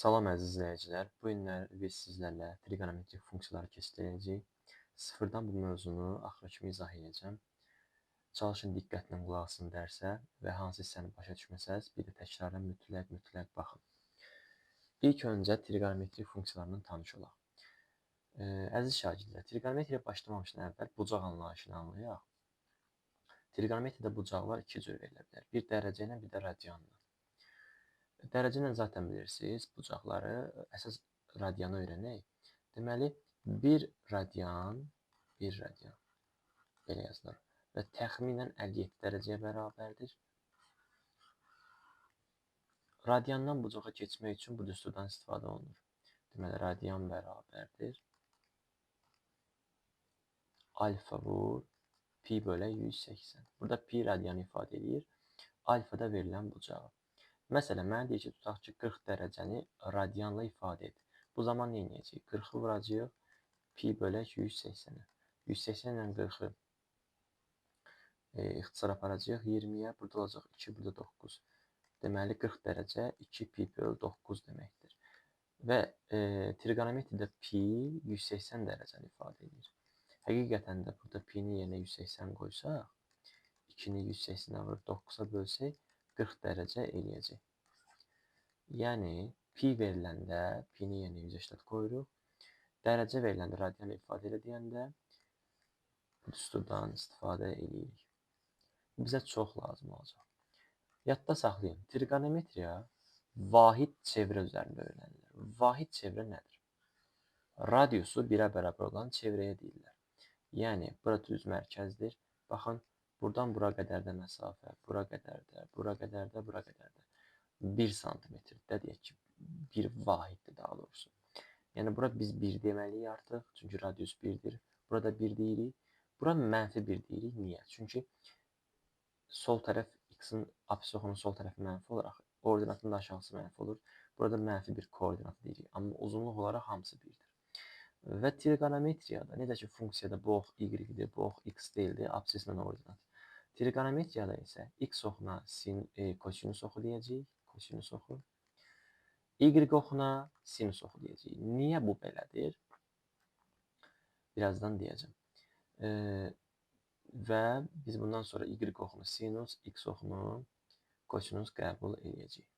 Salam əziz izləyicilər. Bu günlər biz sizlərlə trigonometrik funksiyaları keçid edəcəyik. Sıfırdan bu mövzunu axıra kimi izah edəcəm. Çalışın diqqətlə qulaq asın dərsə və hansı hissəni başa düşməsəz, bir də təkrarən mütləq baxın. İlk öncə trigonometrik funksiyalarla tanış olaq. Əziz şagirdlər, trigonometriyə başlamamışdan əvvəl bucaq anlayışını anlayaq. Trigonometriyada bucaqlar iki cür verilə bilər. Bir dərəcə ilə, bir də radianla. Dərəcə ilə zaten bilirsiniz bucaqları, əsas radianı öyrənək. Deməli, 1 radian, 1 radian belə yazılır və təxminən 57 dərəcəyə bərabərdir. Radiandan bucağa keçmək üçün bu düsturdan istifadə olunur. Deməli, radian bərabərdir alfa vur pi bölə 180. Burada pi radianı ifadə edir. Alfa da verilən bucağı. Məsələn, mənə deyir ki, tutaq ki, 40 dərəcəni radianla ifadə et. Bu zaman nə edəcəyik? 40-ı vuracağıq pi bölək 180-ə. 180 ilə 40-ı ixtisar aparacağıq 20-yə. Burada olacaq 2, burada 9. Deməli, 40 dərəcə 2 pi böl 9 deməkdir. Və trigonometriyada pi 180 dərəcəni ifadə edir. Həqiqətən də burada pi-ni yerinə 180 qoysaq, 2-ni 180-ə vurub 9-a bölsək, 40 dərəcə eləyəcək. Yəni, pi veriləndə, pi-ni yerinə 180 qoyuruq. Dərəcə veriləndə radianı ifadə elə deyəndə bu düsturdan istifadə eləyirik. Bu bizə çox lazım olacaq. Yadda saxlayın, trigonometriya vahid çevrə üzərində öyrənilir. Vahid çevrə nədir? Radiusu 1-ə bərabər olan çevrəyə deyirlər. Yəni, bura düz mərkəzdir. Baxın, buradan bura qədər də məsafə, bura qədər də, bura qədər də, bura qədər də 1 santimetrdə deyək ki, bir vahiddir daha doğrusu. Yəni, bura biz 1 deməliyik artıq, çünki radius 1-dir. Burada 1 deyirik. Bura mənfi 1 deyirik. Niyə? Çünki sol tərəf x-in apsis oxunun sol tərəfi mənfi olaraq, ordinatın da aşağısı mənfi olur. Burada mənfi bir koordinatı deyirik. Amma uzunluq olaraq hamısı 1-dir. Və trigonometriyada, necə ki funksiyada bu ox y-dir, bu ox x deyildi, apsislə ordinat. Trigonometriyada isə x oxuna kosinus oxu deyəcəyik, kosinus oxu. Y oxuna sinus oxu deyəcəyik. Niyə bu belədir? Birazdan deyəcəm. Və biz bundan sonra y oxunu sinus, x oxunu kosinus qəbul edəcəyik.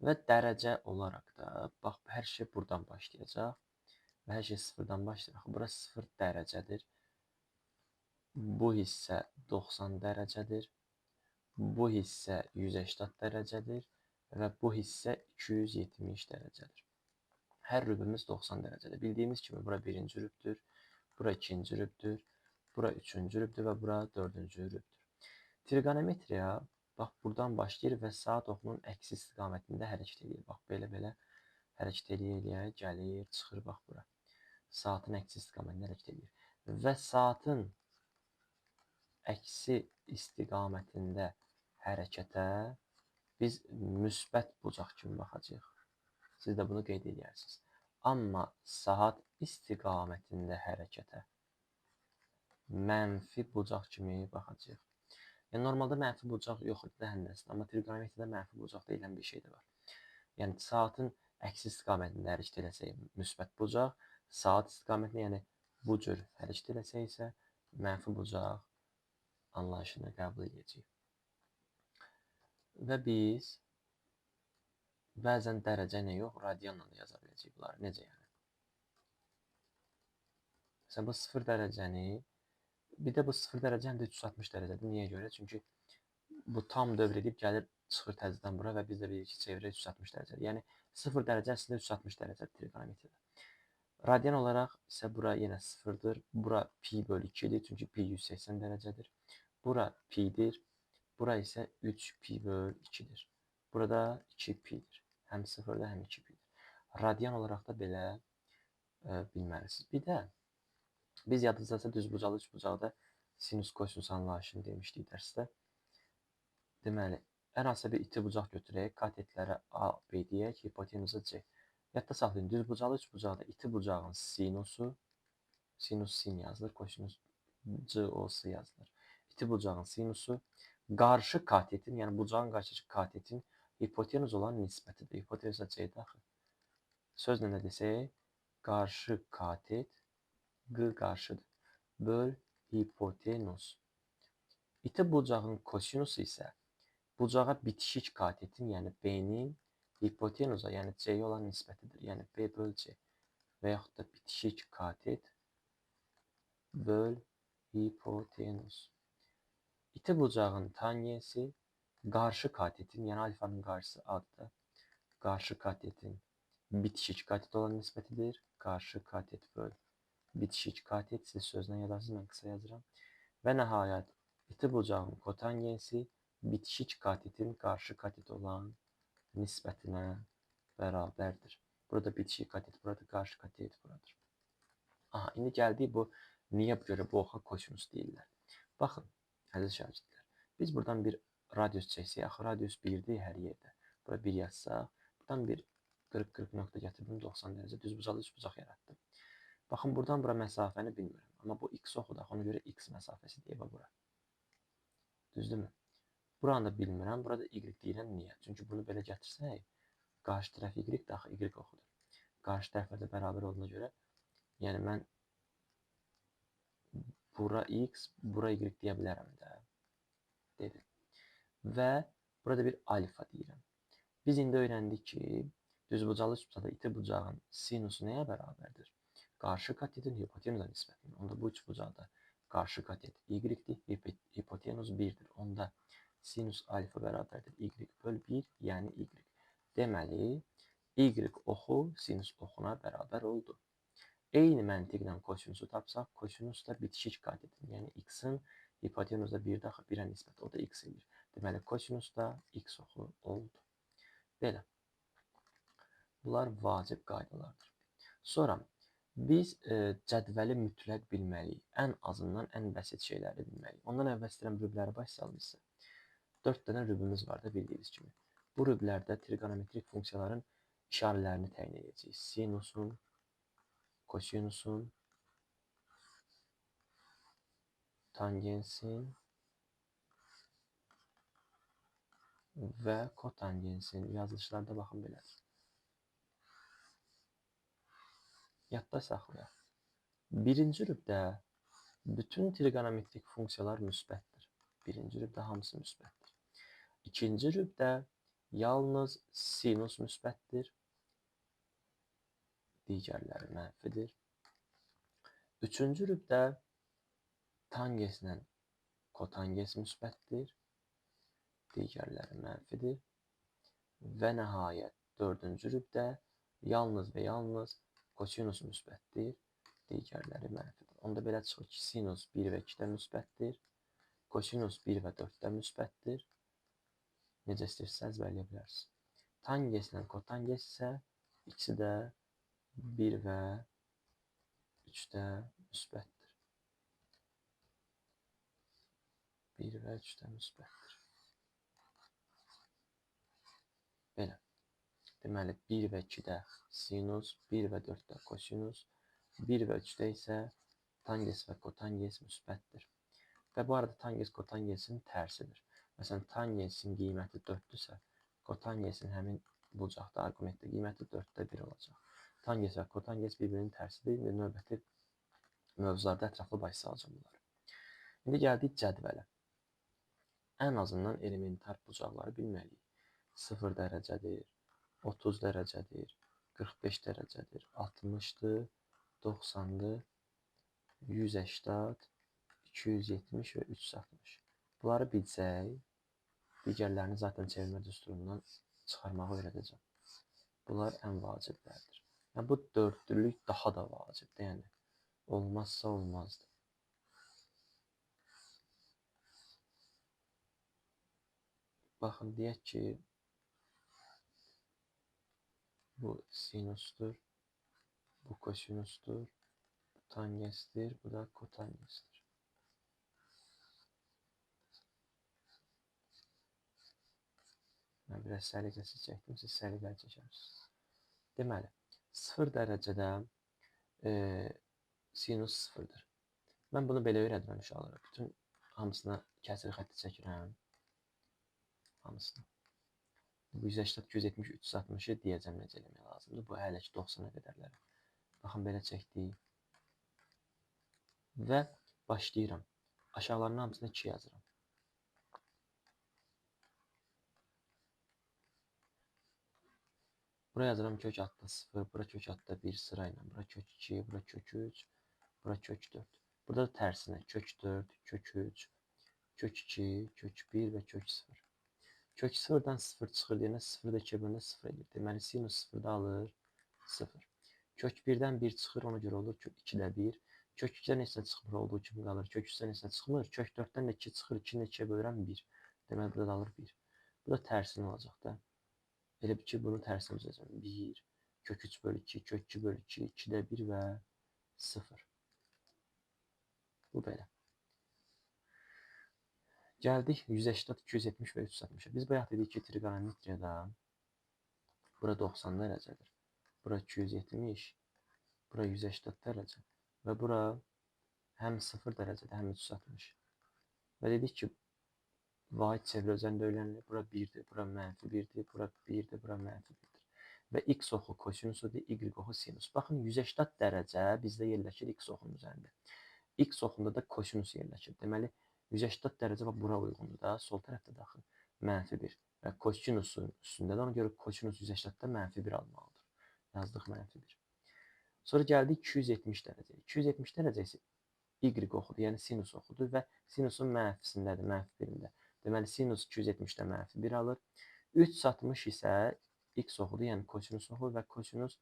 Və dərəcə olaraq da, bax, hər şey buradan başlayacaq. Və hər şey sıfırdan başlayır. Axı, bura 0 dərəcədir. Bu hissə 90 dərəcədir. Bu hissə 180 dərəcədir. Və bu hissə 270 dərəcədir. Hər rübümüz 90 dərəcədir. Bildiyimiz kimi bura birinci rübdür, bura ikinci rübdür, bura üçüncü rübdür və bura dördüncü rübdür. Trigonometriya bax buradan başlayır və saat oxunun əksi istiqamətində hərəkət edir. Bax belə-belə hərəkət eləyə-eləyə gəlir, çıxır bax bura. Saatın əksi istiqamətində hərəkət edir. Və saatın əksi istiqamətində hərəkətə biz müsbət bucaq kimi baxacağıq. Siz də bunu qeyd edərsiniz. Amma saat istiqamətində hərəkətə mənfi bucaq kimi baxacağıq. Yəni, normalda mənfi bucaq yox idi də həndəsində, amma trigonometriyada mənfi bucaq deyilən bir şey də var. Yəni, saatın əksi istiqamətində hərəkət eləsək müsbət bucaq, saat istiqamətində, yəni bu cür hərəkət eləsək isə mənfi bucaq anlayışını qəbul edəcəyik. Və biz bəzən dərəcə ilə yox, radianla da yaza biləcəyik bunları. Necə yəni? Məsələn, bu 0 dərəcəni, bir də bu 0 dərəcə həm də 360 dərəcədir. Niyə görə? Çünki bu tam dövr edib gəlir, çıxır təzədən bura və biz də bilirik ki, çevrə 360 dərəcədir. Yəni, 0 dərəcə əslində 360 dərəcədir trigonometriyada. Radian olaraq isə bura yenə 0-dır. Bura pi bölü 2-dir, çünki pi 180 dərəcədir. Bura pidir. Bura isə 3 pi böl 2-dir. Burada 2 pidir. Həm 0-da, həm 2 pidir. Radian olaraq da belə bilməlisiniz. Bir də biz yadınızdasa düzbucaqlı üçbucaqda sinus kosinus anlayışını demişdik dərsdə. Deməli, hər hansısa bir iti bucaq götürək, katetlərə A, B deyək, hipotenuza C. Yadda saxlayın, düzbucaqlı üçbucaqda iti bucağın sinusu, sinus sin yazılır, kosinus C, O, S yazılır. İti bucağın sinusu qarşı katetin, yəni bucağın qarşıdakı katetin hipotenuz olan nisbətidir. Hipotenuza C-dir axı. Sözlə də desək, qarşı katet, Q qarşıdır, böl hipotenuz. İti bucağın kosinusu isə bucağa bitişik katetin, yəni B-nin hipotenuza, yəni C-yə olan nisbətidir. Yəni B böl C və yaxud da bitişik katet böl hipotenuz. İti bucağın tangensi qarşı katetin, yəni alfanın qarşısı A-dır, qarşı katetin bitişik katet olan nisbətidir. Qarşı katet böl bitişik katet, siz sözlə yazarsınız, mən qısa yazıram. Və nəhayət, iti bucağın kotangensi bitişik katetin qarşı katet olan nisbətinə bərabərdir. Burada bitişik katet buradır, qarşı katet buradır. Aha, indi gəldik bu, niyə görə bu oxa kosinus deyirlər. Baxın, əziz şagirdlər, biz buradan bir radius çəksək, axı radius 1-dir hər yerdə. Bura 1 yazsaq, buradan bir 40-40 nöqtə gətirdim, 90 dərəcə düz bucaqlı üç bucaq yaratdım. Baxın, buradan bura məsafəni bilmirəm. Amma bu x oxudur, axı ona görə x məsafəsi deyək bura. Düzdürmü? Buranı da bilmirəm, burada y deyirəm. Niyə? Çünki bunu belə gətirsək, qarşı tərəf y də axı y oxudur. Qarşı tərəfə də bərabər olduğuna görə, yəni mən bura x, bura y deyə bilərəm də, dedim. Və burada bir alfa deyirəm. Biz indi öyrəndik ki, düzbucaqlı üçbucaqda iti bucağın sinusu nəyə bərabərdir? Qarşı katetin hipotenuza nisbətinə. Onda bu üçbucaqda qarşı katet y-dir, hipotenuz 1-dir. Onda sinus alfa bərabərdir y böl 1, yəni y. Deməli, y oxu sinus oxuna bərabər oldu. Eyni məntiqlə kosinusu tapsaq, kosinus da bitişik katetin, yəni x-in hipotenuzda 1-də axı 1-ə nisbət, o da x edir. Deməli, kosinus da x oxu oldu. Belə. Bunlar vacib qaydalardır. Sonra biz cədvəli mütləq bilməliyik. Ən azından ən bəsit şeyləri bilməliyik. Ondan əvvəl istəyirəm rübləri baş salım sizə. 4 dənə rübümüz var da bildiyiniz kimi. Bu rüblərdə trigonometrik funksiyaların işarələrini təyin edəcəyik. Sinusun, kosinusun, tangensin və kotangensin. Yazılışlarda baxın belədir. Yadda saxlayaq. Birinci rübdə bütün trigonometrik funksiyalar müsbətdir. Birinci rübdə hamısı müsbətdir. İkinci rübdə yalnız sinus müsbətdir. Digərləri mənfidir. Üçüncü rübdə tangeslə kotanges müsbətdir. Digərləri mənfidir. Və nəhayət dördüncü rübdə yalnız və yalnız kosinus müsbətdir, digərləri mənfidir. Onda belə çıxır ki, sinus 1 və 2-də müsbətdir, kosinus 1 və 4-də müsbətdir. Necə istəyirsinizsə əzbərləyə bilərsiniz. Tangeslə kotanges isə ikisi də 1 və 3-də müsbətdir. 1 və 3-də müsbətdir. Belə. Deməli, 1 və 2-də sinus, 1 və 4-də kosinus, 1 və 3-də isə tanges və kotanges müsbətdir. Və bu arada tanges kotangesin tərsidir. Məsələn, tangensin qiyməti 4-dürsə, kotangensin həmin bucaqda, arqumentdə qiyməti 4-də 1 olacaq. Tanges və kotanges bir-birinin tərsidir. İndi növbəti mövzularda ətraflı baş salacağım bunları. İndi gəldik cədvələ. Ən azından elementar bucaqları bilməliyik. 0 dərəcədir, 30 dərəcədir, 45 dərəcədir, 60-dır, 90-dır, 180, 270 və 360. Bunları bilsək, digərlərini zaten çevirmə düsturundan çıxarmağı öyrədəcəm. Bunlar ən vaciblərdir. Yəni, bu dördlülük daha da vacibdir. Yəni, olmazsa olmazdır. Baxın, deyək ki, bu sinusdur, bu kosinusdur, bu tangesdir, bu da kotangesdir. Mən biraz səliqəsiz çəkdim, siz səliqəli çəkərsiniz. Deməli, 0 dərəcədə sinus 0-dır. Mən bunu belə öyrədirəm uşaqlara. Bütün hamısına kəsir xətti çəkirəm. Hamısına. Bu 180, 270, 360-ı deyəcəm necə eləmək lazımdır. Bu hələ ki 90-a qədərləri. Baxın, belə çəkdik. Və başlayıram. Aşağılarının hamısını 2 yazıram. Bura yazıram kök 6-da 0, bura kök 6-da 1 sırayla. Bura kök 2, bura kök 3, bura kök 4. Burada da tərsinə kök 4, kök 3, kök 2, kök 1 və kök 0. Kök 0-dan 0 çıxır deyənə 0 da 2-yə bölünə 0 edir. Deməli, sinus 0-da alır 0. Kök 1-dən 1 çıxır, ona görə olur kök 2-də 1. Kök 2-dən heç nə çıxmır, olduğu kimi qalır. Kök 3-dən heç nə çıxmır. Kök 4-dən də 2 çıxır, 2-ni də 2-yə bölürəm 1. Deməli, burada da alır 1. Bu da tərsinə olacaq da. Elə bil ki, bunu tərsinə düzəcəm. 1, kök 3 bölü 2, kök 2 bölü 2, 2-də 1 və 0. Bu belə. Gəldik 180, 270 və 360-a. Biz bayaq dedik ki, trigonometriyada bura 90 dərəcədir. Bura 270, bura 180 dərəcə və bura həm 0 dərəcədir, həm 360. Və dedik ki, vahid çevrə üzərində öyrənilir. Bura 1-dir, bura mənfi 1-dir, bura 1-dir, bura mənfi 1-dir. Və x oxu kosinusudur, y oxu sinus. Baxın, 180 dərəcə bizdə yerləşir x oxunun üzərində. X oxunda da kosinus yerləşir. Deməli, 180 dərəcə bax bura uyğundur da, sol tərəfdə daxil mənfi 1 və kosinusun üstündə də ona görə kosinus 180-də mənfi 1 almalıdır. Yazdıq mənfi 1. Sonra gəldik 270 dərəcəyə. 270 dərəcə isə y oxudur, yəni sinus oxudur və sinusun mənfisindədir, mənfi 1-ində. Deməli, sinus 270-də mənfi 1 alır. 360 isə x oxudur, yəni kosinus oxudur və kosinus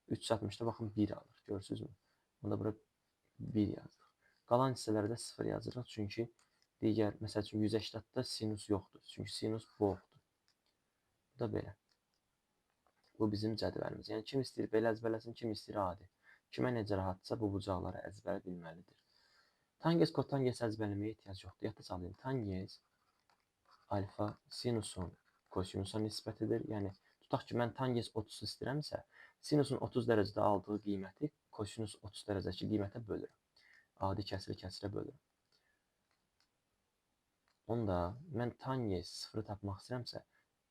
360-da baxın 1 alır. Görürsünüzmü? Onda bura 1 yazdıq. Qalan hissələrdə 0 yazırıq, çünki digər, məsəl üçün 180-da sinus yoxdur. Çünki sinus bu oxdur. Bu da belə. Bu bizim cədvəlimiz. Yəni, kim istəyir belə əzbərləsin, kim istəyir adi. Kimə necə rahatsa bu bucaqları əzbər bilməlidir. Tangens, kotangens əzbərləməyə ehtiyac yoxdur. Yadda saxlayın. Tangens alfa sinusun kosinusa nisbətidir. Yəni, tutaq ki, mən tangens 30 istəyirəmsə, sinusun 30 dərəcədə aldığı qiyməti kosinus 30 dərəcədəki qiymətə bölürəm. Adi kəsiri kəsirə bölürəm. Onda mən tangens 0-ı tapmaq istəyirəmsə,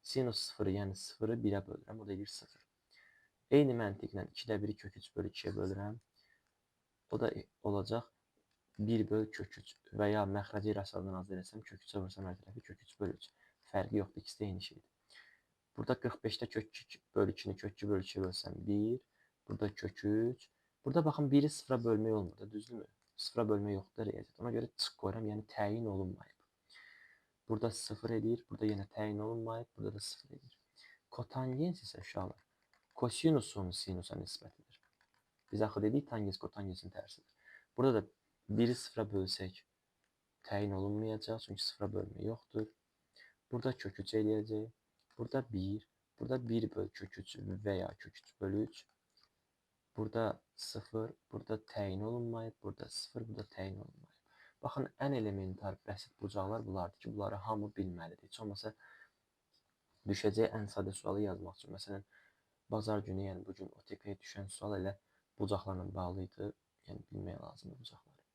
sinus 0-ı, yəni 0-ı 1-ə bölürəm. O da edir 0. Eyni məntiqlə 2-də 1-i kök 3 bölü 2-yə bölürəm. O da olacaq 1 böl kök 3 və ya məxrəci irrasionaldan az eləsəm, kök 3-ə vursam hər tərəfi kök 3 bölü 3. Fərqi yoxdur, ikisi də eyni şeydir. Burada 45-də kök 2 bölü 2-ni kök 2 bölü 2-yə bölsəm 1, burada kök 3. Burada baxın 1-i 0-a bölmək olmur da, düzdürmü? 0-a bölmə yoxdur riyaziyyat. Ona görə çıx qoyuram, yəni təyin olunmayıb. Burada 0 edir, burada yenə təyin olunmayıb, burada da 0 edir. Kotangens isə uşaqlar, kosinusun sinusa nisbətidir. Biz axı dedik, tangens kotangensin tərsidir. Burada da 1-i 0-a bölsək təyin olunmayacaq, çünki 0-a bölmə yoxdur. Burada kök 3 eləyəcək, burada 1, burada 1 böl kök 3 və ya kök 3 bölü 3. Burada 0, burada təyin olunmayıb, burada 0, burada təyin olunmayıb. Baxın, ən elementar, bəsit bucaqlar bunlardır ki, bunları hamı bilməlidir. Heç olmasa düşəcək ən sadə sualı yazmaq üçün. Məsələn, bazar günü, yəni bugün OTP-yə düşən sual elə bucaqlarla bağlı idi. Yəni, bilmək lazımdır bucaqları.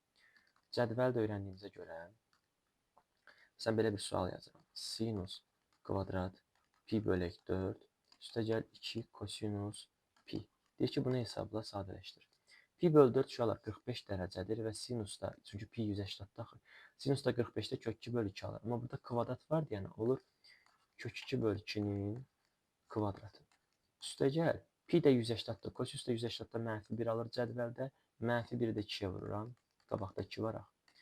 Cədvəl də öyrəndiyimizə görə, məsələn, belə bir sual yazıram. Sinus kvadrat pi bölək 4, üstəgəl 2 kosinus pi. Deyir ki, bunu hesabla, sadələşdir. Pi böl 4 uşaqlar 45 dərəcədir və sinusda, çünki pi 180-da axı, sinusda 45-də kök 2 bölü 2 alır. Amma burada kvadrat var, yəni olur kök 2 bölü 2-nin kvadratı. Üstəgəl, pi də 180-da, kosinus da 180-da mənfi 1 alır cədvəldə. Mənfi 1-i də 2-yə vururam. Qabaqda 2 var axı.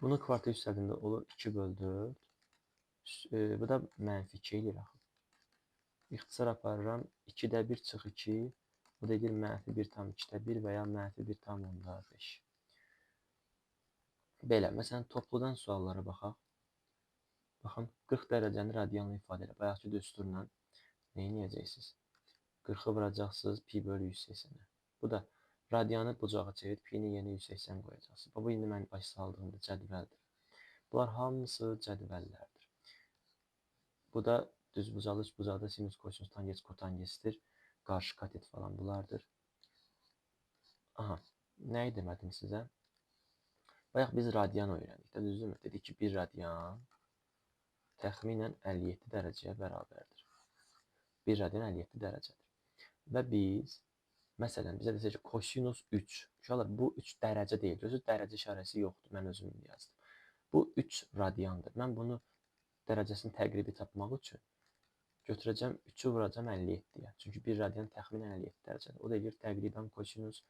Bunu kvarta yüksəldiyində olur 2 böl 4. Bu da mənfi 2 eləyir axı. İxtisar aparıram. 2-də 1 çıx 2. Bu da edir mənfi 1,2-də 1 və ya mənfi 1,5. Belə, məsələn, topludan suallara baxaq. Baxın, 40 dərəcəni radianla ifadə elə. Bayaqki düsturla nə edəcəksiniz? 40-ı vuracaqsınız pi bölü 180-ə. Bu da radianı bucağa çevir, pi-ni yenə 180 qoyacaqsınız. Bu indi mən baş saldığımda cədvəldir. Bunlar hamısı cədvəllərdir. Bu da düz bucaqlı, üç bucaqda sinus, kosinus, tangens, kotangesdir. Qarşı katet falan bunlardır. Aha, nəyi demədim sizə? Bayaq biz radian öyrəndik də, düzdürmü? Dedik ki, 1 radian təxminən 57 dərəcəyə bərabərdir. 1 radian 57 dərəcədir. Və biz, məsələn, bizə desək ki, kosinus 3. Uşaqlar, bu 3 dərəcə deyil. Özü dərəcə işarəsi yoxdur. Mən özüm indi yazdım. Bu 3 radiandır. Mən bunu dərəcəsini təqribi tapmaq üçün götürəcəm 3-ü vuracam 57-yə. Çünki 1 radian təxminən 57 dərəcədir. O da eləyir təqribən kosinus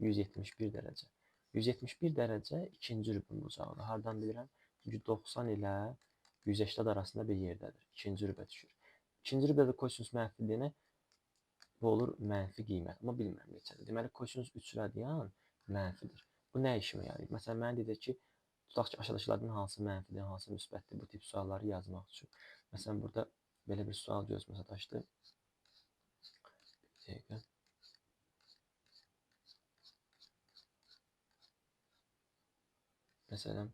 171 dərəcə. 171 dərəcə ikinci rübün bucağıdır. Hardan bilirəm? Çünki 90 ilə 180 arasında bir yerdədir. İkinci rübə düşür. İkinci rübədə kosinus mənfi deyənə bu olur mənfi qiymət. Amma bilmirəm neçədir. Deməli, kosinus 3 radian mənfidir. Bu nə işimə yarayır? Məsələn, mənə deyir ki, tutaq ki, aşağıdakılardan hansı mənfidir, hansı müsbətdir bu tip sualları yazmaq üçün. Məsələn, burada belə bir sual gözümə sataşdı. Bir dəqiqə. Məsələn,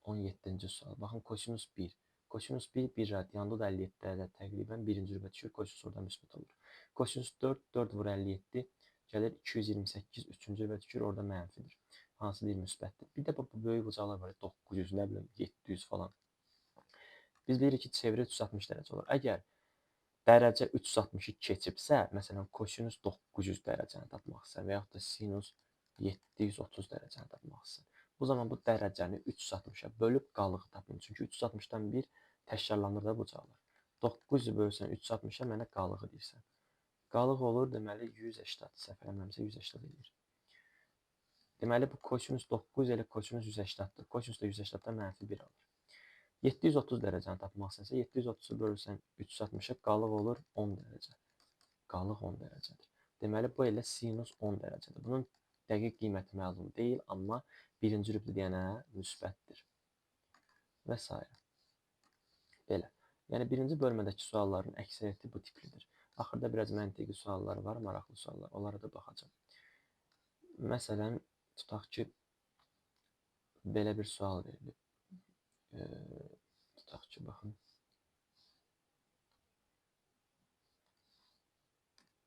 17-ci sual. Baxın, kosinus 1. Kosinus 1, 1 radiandır, o da 57 dərəcə təqribən birinci rübə düşür. Kosinus orada müsbət olur. Kosinus 4, 4 vur 57 gəlir 228, üçüncü rübə düşür, orada mənfidir. Hansı deyir müsbətdir. Bir də bu böyük bucaqlar var, 900, nə bilim, 700 falan. Biz bilirik ki, çevrə 360 dərəcə olur. Əgər dərəcə 360-ı keçibsə, məsələn, kosinus 900 dərəcəni tapmaq istəyirsən və yaxud da sinus 730 dərəcəni tapmaq istəyirsən. Bu zaman bu dərəcəni 360-a bölüb qalığı tapın. Çünki 360-dan bir təkrarlanır da bucaqlar. 900-ü bölsən 360-a mənə qalığı deyirsən. Qalıq olur, deməli 180. Səhv eləmirəmsə 180 eləyir. Deməli, bu kosinus 9 elə kosinus 180-dir. Kosinus da 180-dan mənfi 1 alır. 730 dərəcəni tapmaq istəyirsə, 730-u bölürsən 360-a qalıq olur 10 dərəcə. Qalıq 10 dərəcədir. Deməli, bu elə sinus 10 dərəcədir. Bunun dəqiq qiyməti məlum deyil, amma birinci rübdə deyənə müsbətdir. Və s. Belə. Yəni, birinci bölmədəki sualların əksəriyyəti bu tiplidir. Axırda biraz məntiqi suallar var, maraqlı suallar. Onlara da baxacağam. Məsələn, tutaq ki, belə bir sual verilib. Tutaq ki, baxın.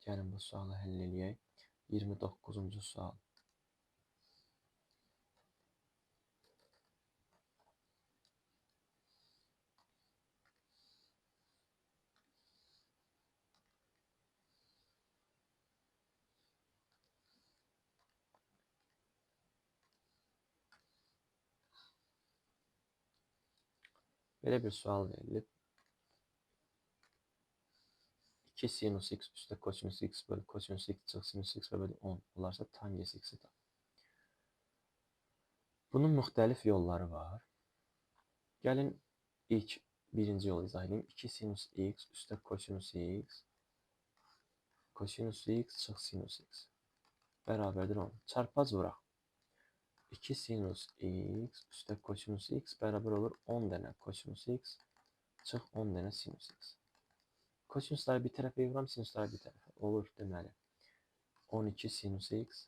Gəlin bu sualı həll eləyək. 29-cu sual. Belə bir sual verilib. 2 sinus x üstə kosinus x bölü kosinus x çıx sinus x bölü 10 olarsa tangens x-i tap. Bunun müxtəlif yolları var. Gəlin ilk birinci yolu izah edeyim. 2 sinus x üstə kosinus x kosinus x çıx sinus x bərabərdir 10. Çarpaz vuraq. 2 sinus x üstə kosinus x bərabər olur 10 dənə kosinus x çıx 10 dənə sinus x. Kosinusları bir tərəfə yığıram, sinusları bir tərəfə. Olur deməli 12 sinus x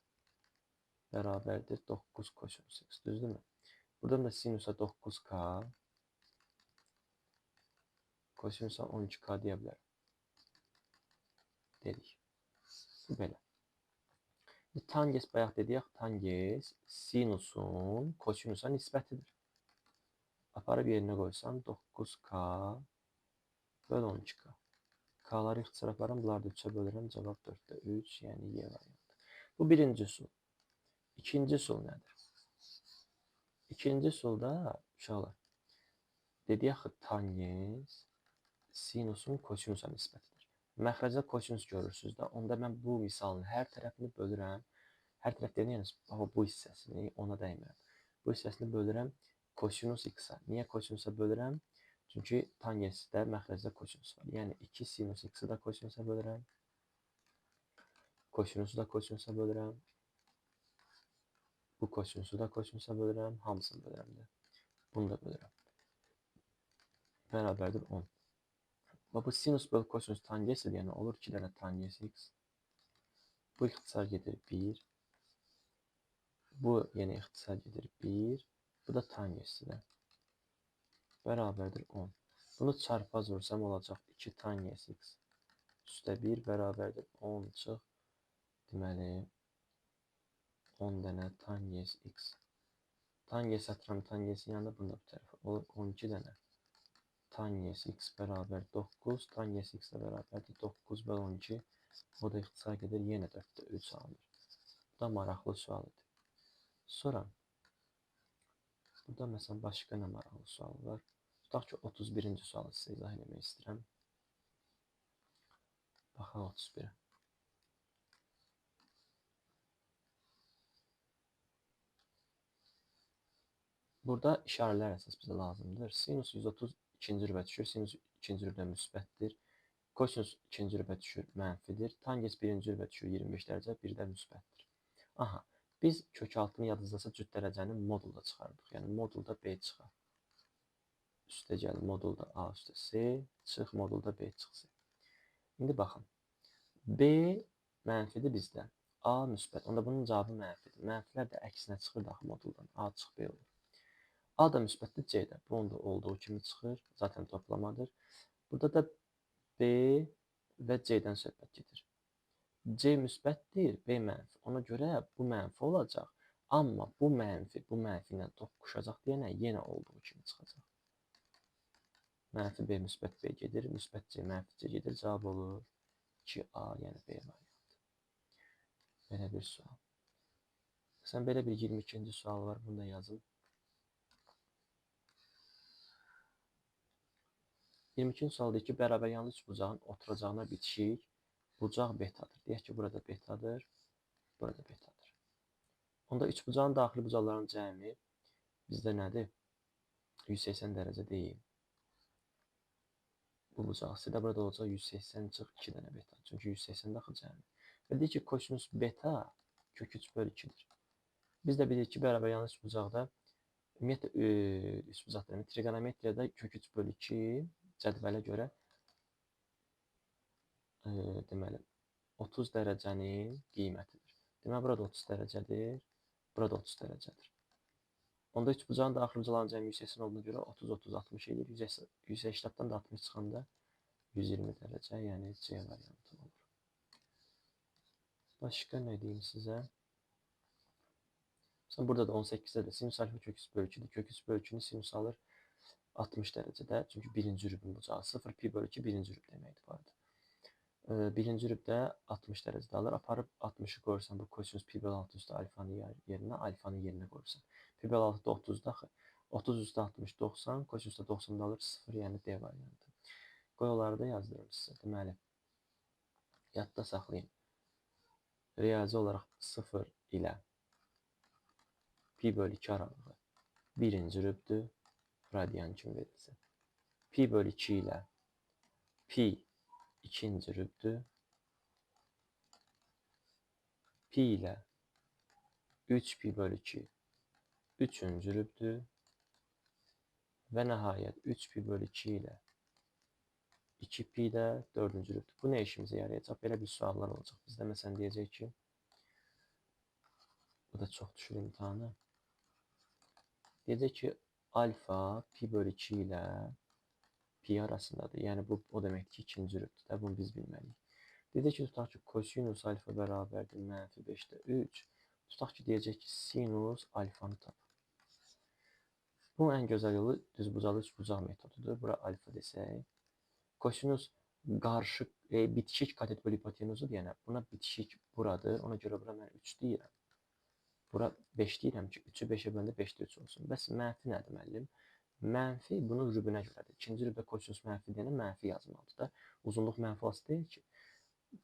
bərabərdir 9 kosinus x. Düzdürmü? Buradan da sinusa 9k, kosinusa 12k deyə bilərəm. Dedik. Bu belə. Tangens bayaq dedik, tangens sinusun kosinusa nisbətidir. Aparıb yerinə qoysam 9k böl 12k. K'ları ixtisar aparam, bunları da 3-ə bölürəm, cavab 4-də 3, yəni Y variantı. Bu birinci üsul. İkinci üsul nədir? İkinci üsulda uşaqlar, dedik axı tangens sinusun kosinusa nisbətidir. Məxrəcdə kosinus görürsünüz də, onda mən bu misalın hər tərəfini bölürəm. Hər tərəf deyən, yəni bu hissəsini ona dəymirəm. Bu hissəsini bölürəm kosinus x-a. Niyə kosinusa bölürəm? Çünki tangensdə məxrəcdə kosinus var. Yəni 2 sinus x-i da kosinusa bölürəm. Kosinusu da kosinusa bölürəm. Bu kosinusu da kosinusa bölürəm. Hamısını bölürəm də. Bunu da bölürəm. Bərabərdir 10. Və bu sinus böl kosinus tangensdir, yəni olur 2 dənə tangens x. Bu ixtisar gedir 1. Bu yenə ixtisar gedir 1. Bu da tangensdir. Bərabərdir 10. Bunu çarpaz vursam olacaq 2 tangens x üstə 1 bərabərdir 10 çıx. Deməli 10 dənə tangens x. Tangens atıram tangensin yanında, bunu da bu tərəfə. Olur 12 dənə Tangens x bərabər 9, tangens x də bərabərdir 9 böl 12, o da ixtisar gedir, yenə 4-də 3 alınır. Bu da maraqlı sual idi. Sonra, burada məsələn başqa nə maraqlı sual var? Tutaq ki, 31-ci sualı sizə izah eləmək istəyirəm. Baxaq 31-ə. Burada işarələr əsas bizə lazımdır. Sinus 130 ikinci rübə düşür, sinus ikinci rübdə müsbətdir. Kosinus ikinci rübə düşür, mənfidir. Tangens birinci rübə düşür, 25 dərəcə, bir də müsbətdir. Aha, biz kök altını yadızdasa cüt dərəcəni modulda çıxardıq. Yəni modulda B çıxar. Üstə gəl modulda A üstə C, çıx modulda B çıx C. İndi baxın. B mənfidir bizdə. A müsbət. Onda bunun cavabı mənfidir. Mənfilər də əksinə çıxır daxı moduldan. A çıx B olur. A da müsbətdir, C də. Bu onda olduğu kimi çıxır. Zaten toplamadır. Burada da B və C-dən söhbət gedir. C müsbətdir, B mənfi. Ona görə bu mənfi olacaq. Amma bu mənfi, bu mənfi ilə toqquşacaq deyənə yenə olduğu kimi çıxacaq. Mənfi B, müsbət B gedir. Müsbət C, mənfi C gedir. Cavab olur 2A, yəni B variantı. Belə bir sual. Məsələn, belə bir 22-ci sual var. Bunu da yazın. 22-ci sual deyir ki, bərabər yanlı üçbucağın oturacağına bitişik bucaq betadır. Deyək ki, burada betadır, burada betadır. Onda üçbucağın daxili bucaqların cəmi bizdə nədir? 180 dərəcə deyil. Bu bucaq isə burada olacaq 180 çıx 2 dənə beta. Çünki 180 daxil cəmi. Və deyir ki, kosinus beta kök 3 böl 2-dir. Biz də bilirik ki, bərabər yanlı üçbucaqda ümumiyyətlə üçbucaq demək, trigonometriyada kök 3 böl 2 cədvələ görə deməli 30 dərəcənin qiymətidir. Deməli, burada 30 dərəcədir, burada 30 dərəcədir. Onda üçbucağın daxili bucaqların cəmi 180 olduğuna görə 30, 30, 60 edir. 180-dan da 60 çıxanda 120 dərəcə, yəni C variantı olur. Başqa nə deyim sizə? Məsələn, burada da 18-də də sinus alfa kök 3 bölü 2-dir. Kök 3 bölü 2-ni sinus alır 60 dərəcədə. Çünki birinci rübün bucağı 0 pi bölü 2 birinci rüb deməkdir bu arada. Birinci rübdə 60 dərəcədə alır. Aparıb 60-ı qoyursan, bu kosinus pi bölü 6 üstə alfanın yerinə, alfanın yerinə qoyursan. Pi bölü 6 da 30-da axı. 30 üstə 60, 90, kosinus da 90-da alır 0, yəni D variantı. Qoy onları da yazdırım sizə. Deməli, yadda saxlayın. Riyazi olaraq 0 ilə pi bölü 2 aralığı birinci rübdür, radian kimi verilsə. Pi bölü 2 ilə pi ikinci rübdür. Pi ilə 3 pi bölü 2 üçüncü rübdür. Və nəhayət 3 pi bölü 2 ilə 2 pi də dördüncü rübdür. Bu nə işimizə yarayacaq? Belə bir suallar olacaq. Bizdə məsələn deyəcək ki, bu da çox düşür imtahana. Deyəcək ki, alfa pi bölü 2 ilə pi arasındadır. Yəni bu o deməkdir ki, ikinci rübdür də. Bunu biz bilməliyik. Deyəcək ki, tutaq ki, kosinus alfa bərabərdir mənfi 5-də 3. Tutaq ki, deyəcək ki, sinus alfanı tap. Bunun ən gözəl yolu düzbucaqlı üçbucaq metodudur. Bura alfa desək. Kosinus qarşı bitişik katet bölü hipotenuzudur. Yəni buna bitişik buradır. Ona görə bura mən 3 deyirəm. Bura 5 deyirəm ki, 3-ü 5-ə böləndə 5-də 3 olsun. Bəs mənfi nədir müəllim? Mənfi bunun rübünə görədir. İkinci rübdə kosinus mənfi deyənə mənfi yazmalıdır da. Uzunluq mənfi olası deyil ki.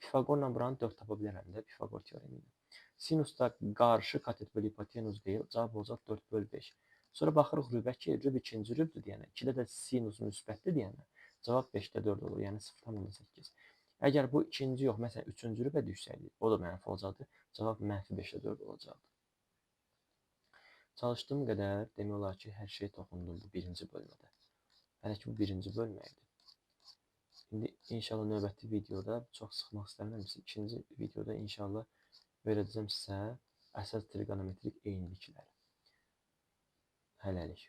Pifaqorla buranı 4 tapa bilərəm də, Pifaqor teoremi ilə. Sinusda qarşı katet bölü hipotenuz deyil, cavab olacaq 4 bölü 5. Sonra baxırıq rübə ki, rüb ikinci rübdür deyənə, 2-də də sinus müsbətdir deyənə, cavab 5-də 4 olur, yəni 0,8. Əgər bu ikinci yox, məsələn, üçüncü rübə düşsəydi, o da mənfi olacaqdı, cavab mənfi 5-də 4 olacaqdı. Çalışdığım qədər demək olar ki, hər şeyə toxundum bu birinci bölmədə. Hələ ki, bu birinci bölmə idi. İndi inşallah növbəti videoda çox sıxmaq istəmirəm. İkinci videoda inşallah verəcəm sizə əsas trigonometrik eynilikləri. Hələlik.